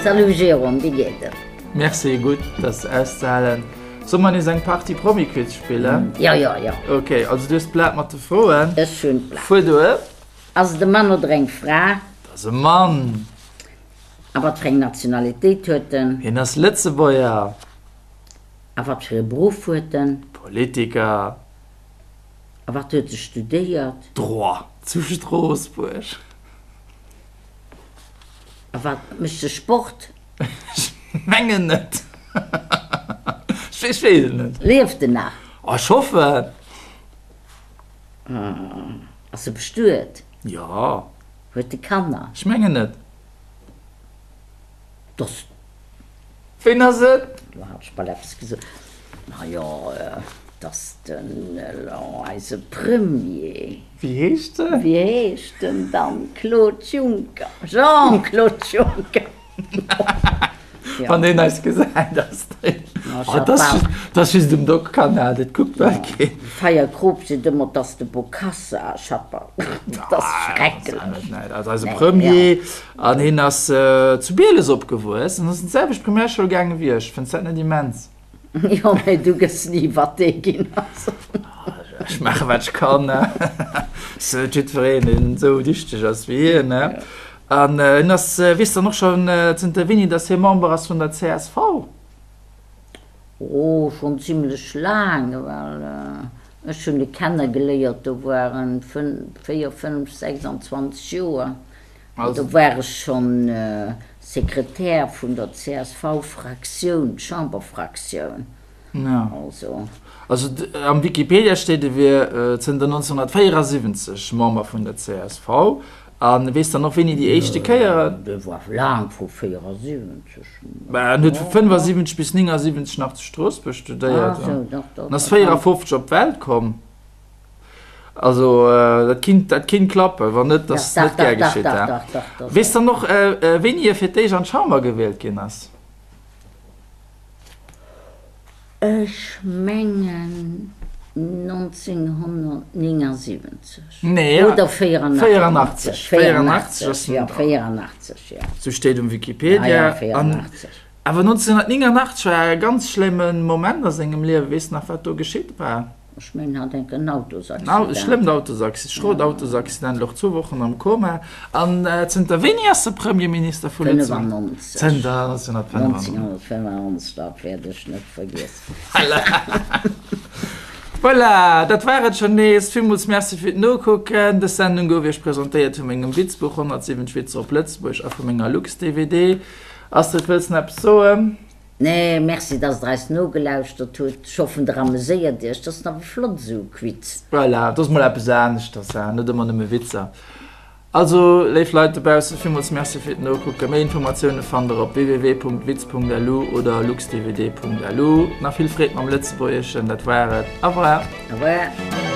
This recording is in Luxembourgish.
Salut Jérôme, wéi geet et? Merci, gutt, dat ass auszehalen. Solle mer nees eng Partie Promi-Quiz spillen? Jo, jo, jo. Ok, also du hues d'Blat mat de Froen. Ech hunn d'Blat. Fuer duer. Ass et e Mann oder eng Fra? Et ass e Mann. A wat fir eng Nationalitéit huet en? Hien ass Lëtzebuerger. A wat fir e Beruff huet en? Politiker. A wat huet e studéiert? Droit zu Stroossbuerg. A wat, mécht e Sport? Ech mengen net. Ech weess et net. Lieft en nach? Oh, ech hoffen. Ass e bestuet? Jo. Huet e Kanner? Ech mengen net. Dass. Ween ass et? Do hat ech bal eppes gesot. Majo, et ass den, eise Premier. Wéi heescht en? Wéi heescht en dann? Claude Juncker, Jean-Claude Juncker. Wann deen eis gesäit, ass deen. Oh, dat ass just um Doc-Kanal, dat kuckt bal keen. Feier krop seet ëmmer, et ass de Bokassa Schapper. Dat ass schrecklech. Dat ass eise Premier. An hien ass zu Bieles opgewuess an ass an d'selwecht Primärschoul gaange wéi ech. Fënns dat net immens? Jo, mä du gëss ni wat dee ginn ass. Ech maache wat ech kann. Ass net jiddwereen, deen esou dichteg ass wéi hien. An hien ass, weess dann och schonn zënter wéini, datt hie Member ass vun der csv? Oh, schonn zimlech laang, well ech hunn e kennegeléiert, do war en 4, 5, 26 Joer. Do war ech schonn Sekretär vun der CSV-Fraktioun, Chamberfraktioun. Also. Also am Wikipedia steet, e wier zënter 1974 Member vun der csv. A weess dann och wéini déi éischte Kéier. Dee war laang vru 74. Mä en huet vu 75 bis 79 nach zu Stroossbuerg studéiert an ass 54 op d'Welt komm. Also dat kinnt, dat kinnt klappen, wann net, ass net gär geschitt. Weess dann och wéini e fir d'éischt an d'Chamber gewielt ginn ass? Ech mengen 1979. Nee, oder 84. 84 ass jo, 84, jo. Sou steet um Wikipedia. Ja, ja, 84. Awer 1989 war e ganz schlémme Moment a sengem Liewen. Weess de nach, wat do geschitt war? Ech mengen hat enk en Autosaccident. E schlëmmt Autosaccident, schrot Autosaccident, louch zwou Wochen am Koma. An zënter wéini ass e Premierminister vu Lëtzebuerg? 95. Zënter 1995. 1995, dat wäert ech net vergiessen. Voilà, dat war et schonn nees. Villmools Merci fir d'Nokucken. Dës Sendung gouf Iech presentéiert vu mengem Witzbuch 107 Witzer op Lëtzebuerg a vu menger Lux-DVD. Astrid, wëlls de nach eppes soen? Nee, merci dass der eis nogelauschtert hutt. Ech hoffen der ameséiert iech. Dat ass awer flott esou e Quiz. Voilà, et ass mol eppes aneschters, hein, net ëmmer nëmme Witzer. Also, léif Leit dobaussen, villmools Merci fir d'Nokucken. Méi Informatioune fannt der op www.witz.lu oder luxdvd.lu. Nach vill Freed mam Lëtzebuergeschen, dat war et. Au revoir. Au revoir.